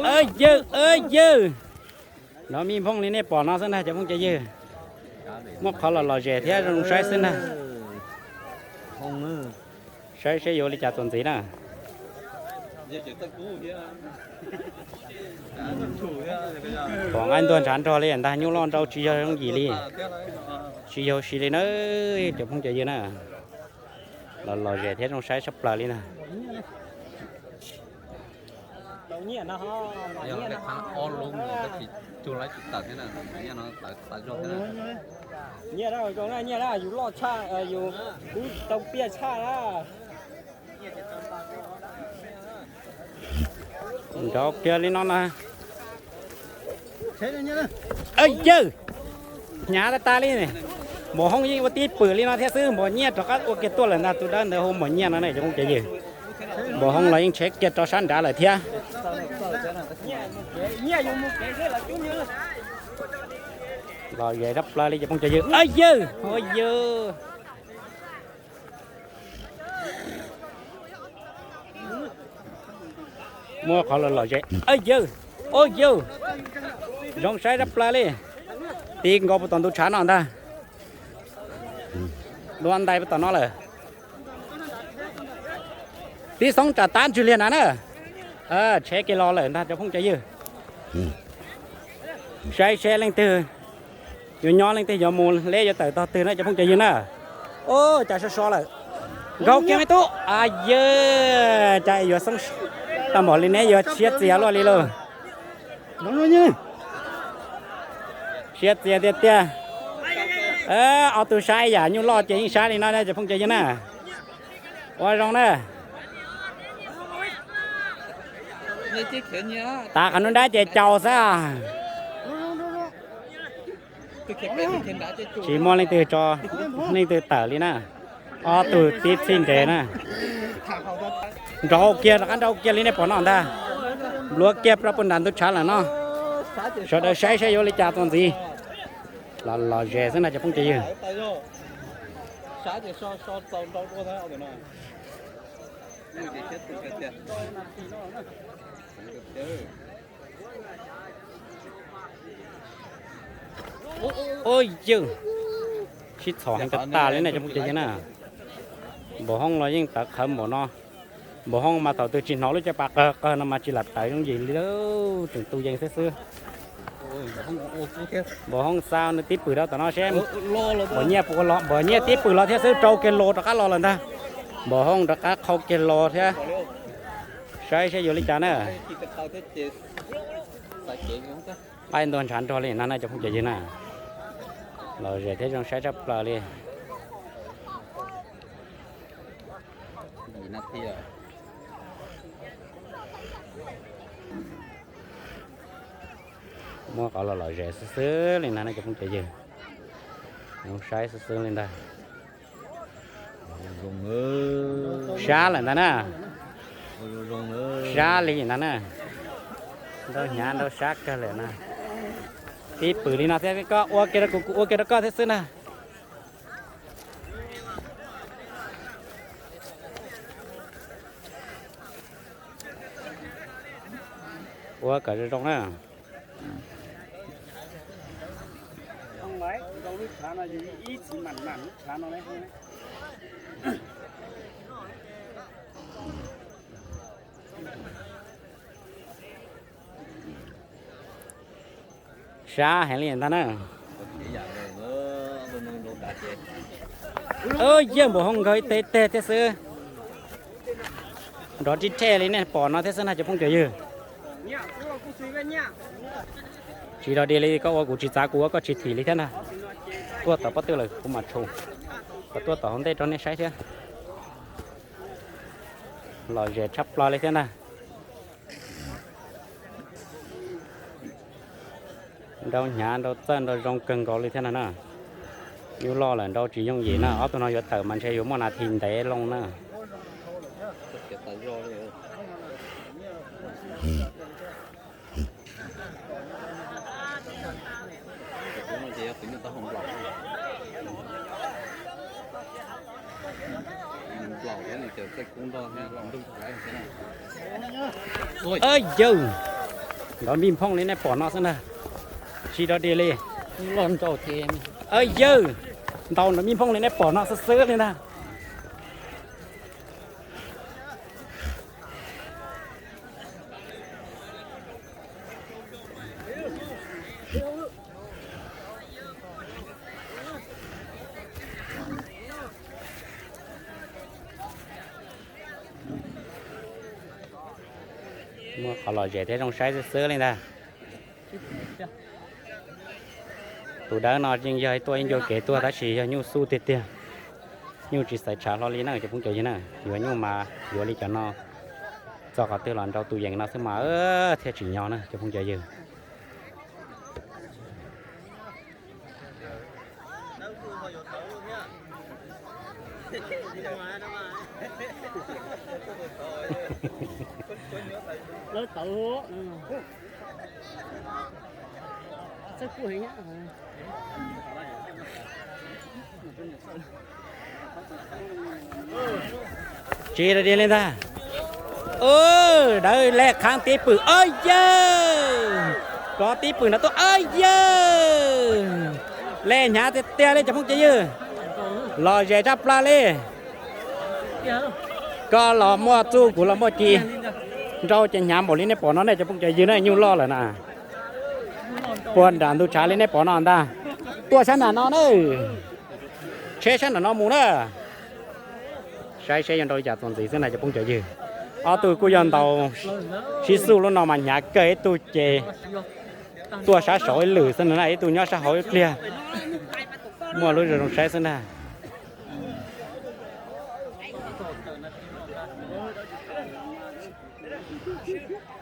Yawg, yawg, nov me phooj li nej pom no xwb ntag cov phooj cov ywg. Muaj qhov los lom zem thiab zoo saib xwb ntag. Saib seb yuav li cas txuas ntxiv na. Pom nqaij ntuag ntshav nrog li ntag, nyuj loj nrau tsis yog yooj yim li, tsis yog si li na, cov phooj cov ywg na. Los lom zem thiab zoo saib tshaj plaws li na. Nyiaj na, nyiaj na, zoo na, yus loj tshaj, yus kuv tau piaj tshaj na. Nrov kiag li no na. Yawg, hnyav tas tas li. Npaum Hoob yeej ua tib pwm li no thiab xwb, Npaum Nyiaj rov qab ua kiag tuaj lawm ntag. Tus dawb ntawd hu Npaum Nyiaj no ne cov phooj cov ywg. Npaum Hoob los yeej tshev kiag rau sab nrad lawm thiab. Los zem tshaj plaws li cov phooj cov ywg. Yawg, yawg. Muaj qhov los lom zem. Yawg, yawg, zoo saib tshaj plaws li. Ti nkaus puag tom ntu tshav no ntag. Dua ntais puag tom no lawm. Tib xoob tsam tab ntswg liag na na. Tshev kiag los lawm ntag cov phooj cov ywg. Saib seb leej twg yuav nyob leej twg yuav mus, leb yuav tawm tog twg na cov phooj cov ywg na. Ua cas so so lawm. Nkaug kiag me tub. Yawg, cas yuav xoob tag npaum li ne, yuav siab txias luaj li lauj. Siab txias tiag tiag. Ob tug sab ib yam, nyuj loj ces yeej sab li no cov phooj cov ywg na. Ua zoo na. Tav qhov nruab nrab ces caus xwb. Tsis muaj leej twg tso, leej twg tawm li na. Ob tug tib txhij nres na. Nrau kiag, rov qab nrau kiag li nej pom no ntag. Npluav kiag rau puag nram ntuj tshav lawm no. Sawv daws saib saib yuav li cas txuas ntxiv. Los lom zem xwb na cov phooj cov ywg. Ua yawg, sib txhom heev tag tas li na cov phooj cov ywg na. Npaum Hoob los yeej tawv qhawv npaum no. Npaum Hoob mas thaum twg tsis hnov lub caj pas qawg qawg no mas tsis lam tawv yooj yim li, tseem tu yees xwb xwb. Npaum Hoob xa nws tib pwm rau tom no seb Npaum Nyiaj puas los, Npaum Nyiaj tib pwm los thiab xwb, rau kiag los rov qab los lawm ntag. Npaum Hoob rov qab qhau kiag los thiab. Saib seb yuav li cas na. Qaij ntuag ntshav nrog li no na cov phooj cov ywg na. Los zem thiab zoo saib tshaj plaws li. Muab qhov los lom zem xwb xwb li ntag na cov phooj cov ywg. Zoo saib xwb xwb li ntag. Sab lawm ntag na. Sab li ntag na. Nrau hnyav nrau sab kawg lawm na. Tib pwm li no thiab koj ua kiag rau kuv, kuv ua kiag rau koj thiab xwb na. Ua kom zoo zoo na. Sab heev li ntag na. Yawg, Npaum Hoob nkaug ib teg teg thiab xwb. Nrov rib rhe li nej pom no thiab xwb na cov phooj cov ywg. Tsis rau diav li, koj ua kuv tsis txav, kuv ua koj tsis thim li thiab ntag. Tuaj tom pob tw lawm kuv mam tshum kom tuaj tom hauv ntej rau nej saib thiab. Lom zem tshaj plaws li thiab ntag. Nrau hnyav nrau txawj nrau zoo kawg nkaus li thiab no na. Nyuj loj lawm nrau tsis yooj yim na, ob tug no yuav tawm mas ntshe yuav muaj nas this ntev loo na. Ua, Yawg, ntaus mij nphooj li nej pom no xwb ntag. Tsis dog dig li. Yawg, ntaus nws mij nphooj li nej pom no xwb xwb li ntag. Muaj qhov lom zem thiab zoo saib xwb xwb li ntag. Tus dawb no yeej yog tuaj ib ncua kev tuaj tab sis yog nyuj xub tiag tiag. Nyuj tsis xaiv tshav hlo li na cov phooj cov ywg na, yuav nyuj mas yuav li cov no, txog qhov twg los nrau tus yees no xwb mas thiaj tsim nyog na cov phooj cov ywg. Tsis dog dig li ntag. Dawb lej qhaab tib pwm, yawg, rov tib pwm no tuaj, yawg, lej hnyav tiag tiag li cov phooj cov ywg. Lom zem tshaj plaws li. Koj los muaj txuj kuv los muaj ci. Nrau ces hnyav npaum li nej pom no ne cov phooj cov ywg na, nyuj loj lawm na. Puag nram ntug tshav li nej pom no ntag. Tuaj sab nram no na. Tsheb sab nram no mus na. Saib seb yuav nrau li cas txuas ntxiv xwb na cov phooj cov ywg. Ob tug kuj yog ntaus sib xuj lub no mas hnyav kawg, ib tug ces tuaj sab saud ib lwm xwb na, ib tug nyob sab hauv ib pliag. Muaj lub zoo zoo saib xwb ntag.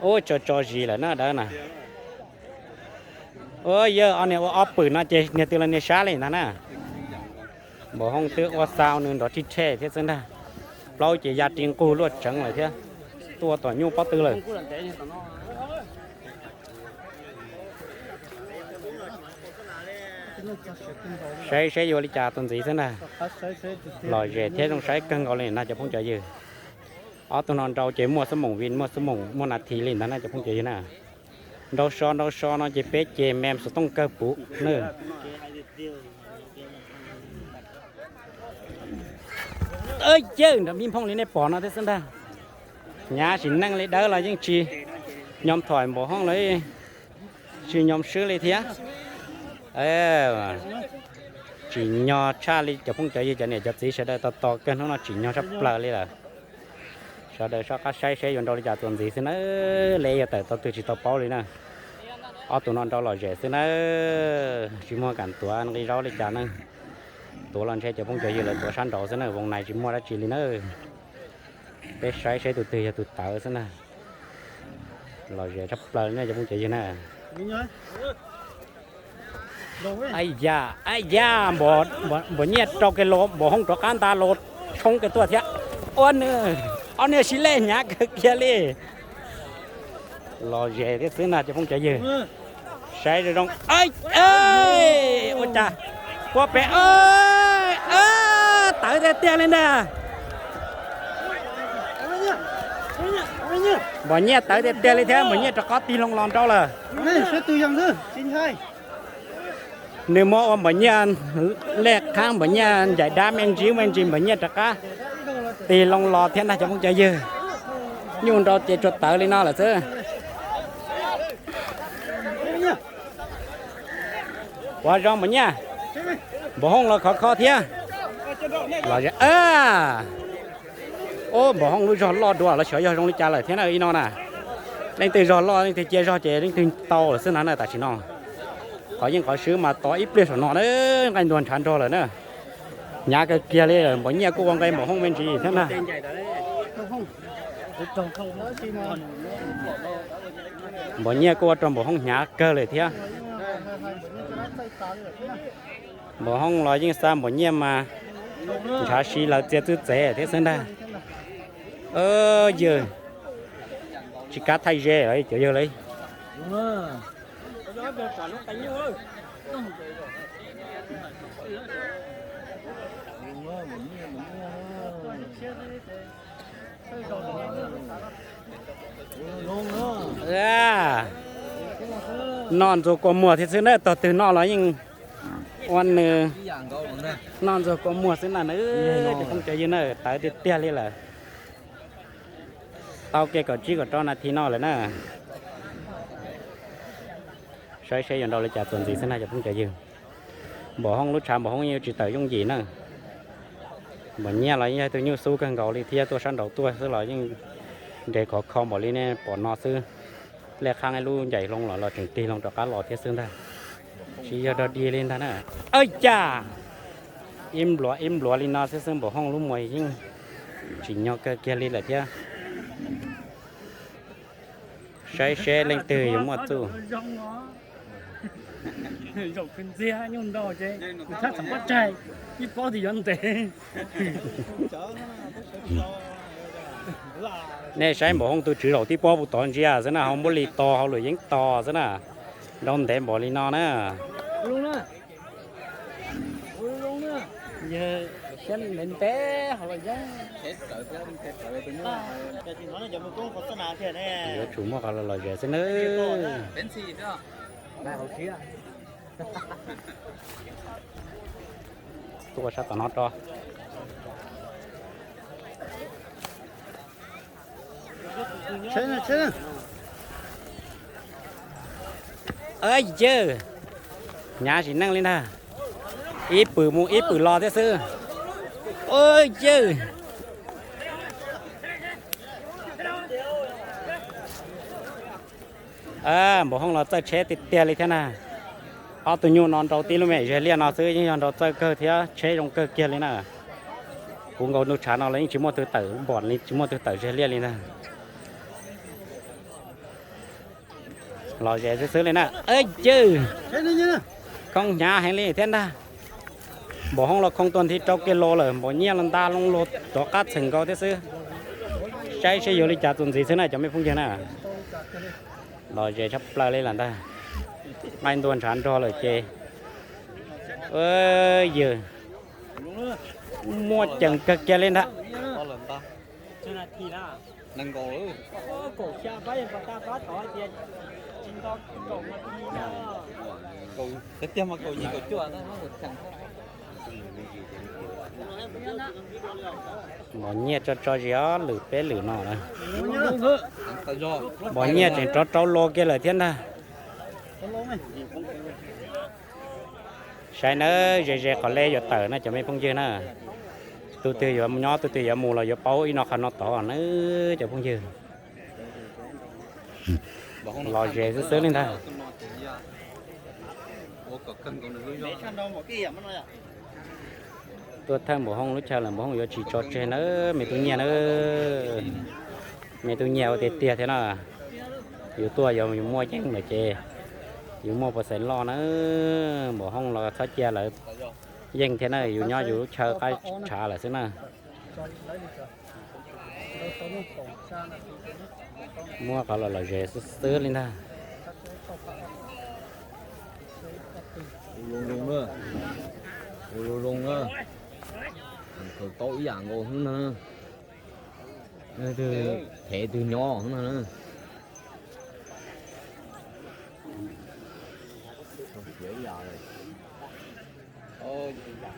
Ub, tso tso zis lawm na dawb na. Ua yawg, ob niag ua ob pwm no ces niag twg los niag sab li ntag na. Npaum Hoob twb ua xa nws nrov rhij rhe thiab xwb ntag. Plaub ces ya ri nqug luaj tseev lawm thiab. Tuaj tom nyuj pob tw lawm. Saib saib yuav li cas txuas ntxiv xwb ntag. Lom zem thiab zoo saib kawg nkaus li na cov phooj cov ywg. Ob tug no nrau ces muaj xuab moos vim muaj xuab moos muaj nas this li ntag na cov phooj cov ywg na. Nrau so nrau so no ces peb ces me xov tooj kawg puv na. Yawg, nrov mij nphooj li nej pom no thiab xwb ntag. Hnyav sim neej li dawb los yeej tsis nyom thoim npaum Hoob lawm, tsis nyom swb li thiab. Tsim nyog tshaj li cov phooj cov ywg cov niam cov txiv sawv daws tos tos kawg hnub no tsim nyog tshaj plaws li lawm. Sawv daws soj qab saib seb yuav nrau li cas txuas ntxiv xwb na, li yog tawm tau twg tsis tau paub li na. Ob tug no nrau lom zem xwb na, tsis muaj kam tuav nqi zaub li cas na. Tuav los ntshe cov phooj cov ywg lawv tuav sab nraud xwb na, voo nais tsis muaj dab tsi li na. Peb saib seb tus twg yog tus tawv xwb na. Lom zem tshaj plaws li na cov phooj cov ywg na. Ab ya, ab ya, npaum nyiaj rau kiag los npaum Hoob rov qab nta los tshoob kiag tuaj thiab. Ua nws, ob niag sib lej hnyav kawg kiag li. Lom zem thiab xwb na cov phooj cov ywg. Saib zoo zoo, ua cas puab pem, tawv tiag tiag li ntag. Npaum nyiaj tawv tiag tiag li thiab, npaum nyiaj rov qab tig loo los nrau lawm. Nws muab ua npaum nyiaj lej qhaab, npaum nyiaj ncaim dab me ntsis me ntsis, npaum nyiaj rov qab tig loo los thiab ntag cov phooj cov ywg. Nyuj nrau ces tsuas tawv li no lawm xwb. Ua zoo npaum nyiaj, npaum Hoob los khov kho thiab. Los, ub, npaum Hoob lub zog loj dua los xyov yog zoo li cas lawm thiab na ib no na. Leej twg zog loj leej twg cia zog ces leej twg tau lawm xwb na tam sim no. Qhov yeej qhov swb mas tod ib pliag saum no na, nqaij ntuag ntshav nrog lawm na. Hnyav kawg kiag li, npaum nyiaj kuj ua nqe npaum Hoob me ntsis thiab na. Npaum nyiaj kuj ua rau npaum Hoob hnyav kawg li thiab. Npaum Hoob los yeej xa npaum nyiaj mas ntshav si lawv txia txwj txev thiab xwb ntag. Yawg, tsis kav thaij ze cov yawg li. Noj ntxuag kua muag thiab xwb na, tog twg noj los yeej ua nws noj ntxuag kua muag xwb na. Cov phooj cov ywg na, tawv tiag tiag li lawm. Tau kiag kaum tsib kaum rau nas this no lawm na. Saib seb yuav nrau li cas txuas ntxiv xwb na cov phooj cov ywg. Npaum Hoob lub tshav Npaum Hoob yeej tsis tawm yooj yim na. Npaum Nyiaj los yeej yog tus nyuj xub kawg nkaus li thiab, tuaj sab nraud tuaj xwb los yeej nres khov kho npaum li nej pom no xwb. Lej qhab ib lub ncaim hlo los los tseem tig hlo rov qab los thiab xwb ntag. Tsis yog dog dig li ntag na. Ab cas ib npluav ib npluav li no xwb xwb Npaum Hoob lub muag yeej tsim nyog kawg kiag li lawm thiab. Saib seb leej twg yuav muaj txuj. Nej saib Npaum Hoob tus tswv zaum tib pob puv tod ntsia xwb na, hauv npuab li to hauv lwm yeeb to xwb na. Nrau ntev npaum li no na. Yuav tsum muaj qhov los lom zem xwb na. Tuaj sab tom no tso. Yawg, hnyav sim neej li ntag. Ib pwm mus ib pwm los thiab xwb. Yawg, Npaum Hoob los txawj tsheb tiag tiag li thiab na. Ob tug nyuj no nrau tib lub me zes liaj no xwb yeej yog nrau txawj kawg thiab tsheb zoo kawg kiag li na. Puv nkaus ntu tshav no los yeej tsis muaj twg tawm npom li, tsis muaj twg tawm zes liaj li ntag. Los zes xwb xwb li na. Yawg, khoob hnyav heev li thiab ntag. Npaum Hoob los khoo tuag nthi rau kiag los lawm, Npaum Nyiaj los nta loo luag rov qab txheem nkaus thiab xwb. Saib seb yuav li cas txuas ntxiv xwb na cov me phooj ywg na. Los zes tshaj plaws li lawm ntag. Nqaij ntuag ntshav nrog lawm ces yawg, muaj ceem kawg kiag li ntag. Npaum Nyiaj tso tso zis ob lwm peb lwm no lawm. Npaum Nyiaj tseem rov rau los kiag lawm thiab ntag. Saib nawb, ze ze qhov lej yuav tawm na cov me phooj ywg na. Tus twg yuav nyob tus twg yuav mus los yuav paub ib no qhov no tod nawb cov phooj ywg. Los ze xwb xwb li ntag. Tuaj thawj Npaum Hoob lub chaw lawm Npaum Hoob yuav tsis tso tseg nawb me tub Nyiaj nawb. Me tub Nyiaj ua tiag tiag thiab na. Yus tuaj yuav muaj yeej lawm ces yus muaj puas xeem loj na. Npaum Hoob los txhob cia lawv yeej thiab na, yus nyob yus lub chaw qab tshav lawm xwb na. Muab qhov los lom zem xwb xwb li ntag. Ua zoo zoo na, ua zoo zoo na, khaws tau ib yam nkaus xwb na, leej twg phem twg nyob xwb na.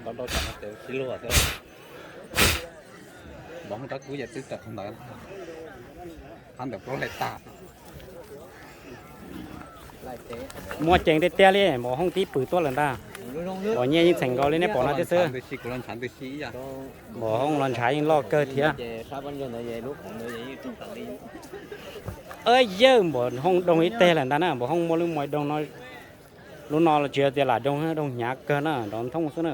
Rau rau tsam no ces sib luag xwb. Npaum Hoob rab kub ces twb tawm qhov ntawd, qhov ntawd plaub hlais tag. Muaj ceem tiag tiag li, Npaum Hoob tib pwm tuaj lawm ntag. Npaum Nyiaj yeej txheem nkaus li nej pom no thiab xwb. Npaum Hoob los ntshav yeej loj kawg thiab. Yawg, Npaum Hoob doog ib teg lawm ntag na, Npaum Hoob muaj lub muag doog no. Lub no los tsis yog tias lam doog, doog hnyav kawg na, nrov nthooj xwb na.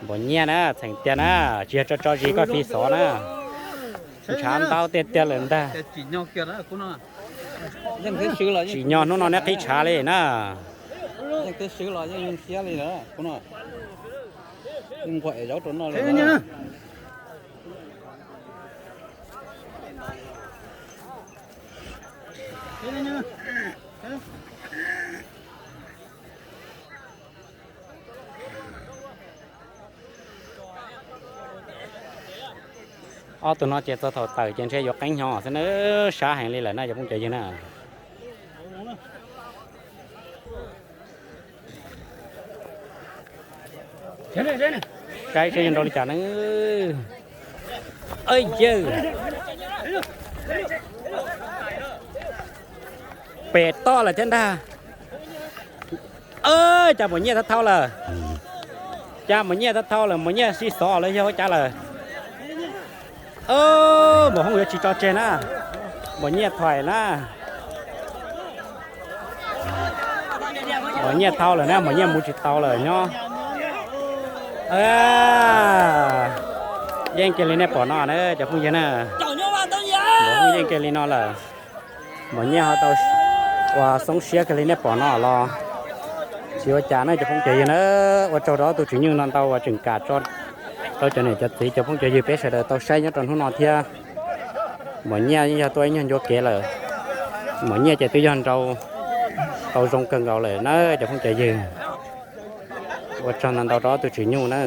Npaum Nyiaj na, txheem tiag na, tsis yog tso tso zis koj fi xov na. Ntshav ntau tiag tiag lawm ntag. Tsim nyog hnub no neb qhib tshav li na. Ob tug no ces txog thaum tawm ces ntshe yuav qeeb hnyo xwb na, sab heev li lawm na cov phooj cov ywg na. Saib seb yuav nrau li cas na. Yawg, pem toj lawm thiab ntag. Cas Maum Nyiaj thab thau lawm. Cas Maum Nyiaj thab thau lawm, Maum Nyiaj sib xov los yog ua cas lawm. Maum Hoob yuav tsis tso tseg na. Maum Nyiaj thau na. Maum Nyiaj thau lawm na, Maum Nyiaj mus tsis tau lawm nyob. Yeej kiag li nej pom no na cov phooj ywg na. Maum Hoob yeej kiag li no lawm. Maum Nyiaj ho tau ua xoob siab kiag li nej pom no los tsis ua cas na cov phooj cov ywg na. Ua tsaug rau ob tug tswv nyuj no ntau uas tseem kam tso rau cov niam cov txiv cov phooj cov ywg peb sawv daws tau saib nyob rau hnub no thiab. Maum Nyiaj yog tuaj ib nyuag ncua kev lawm. Maum Nyiaj ces twb yog nrau tau zoo kawg nkaus lawm na cov phooj cov ywg. Ua tsaug ntau ntau rau ob tug tswv nyuj na.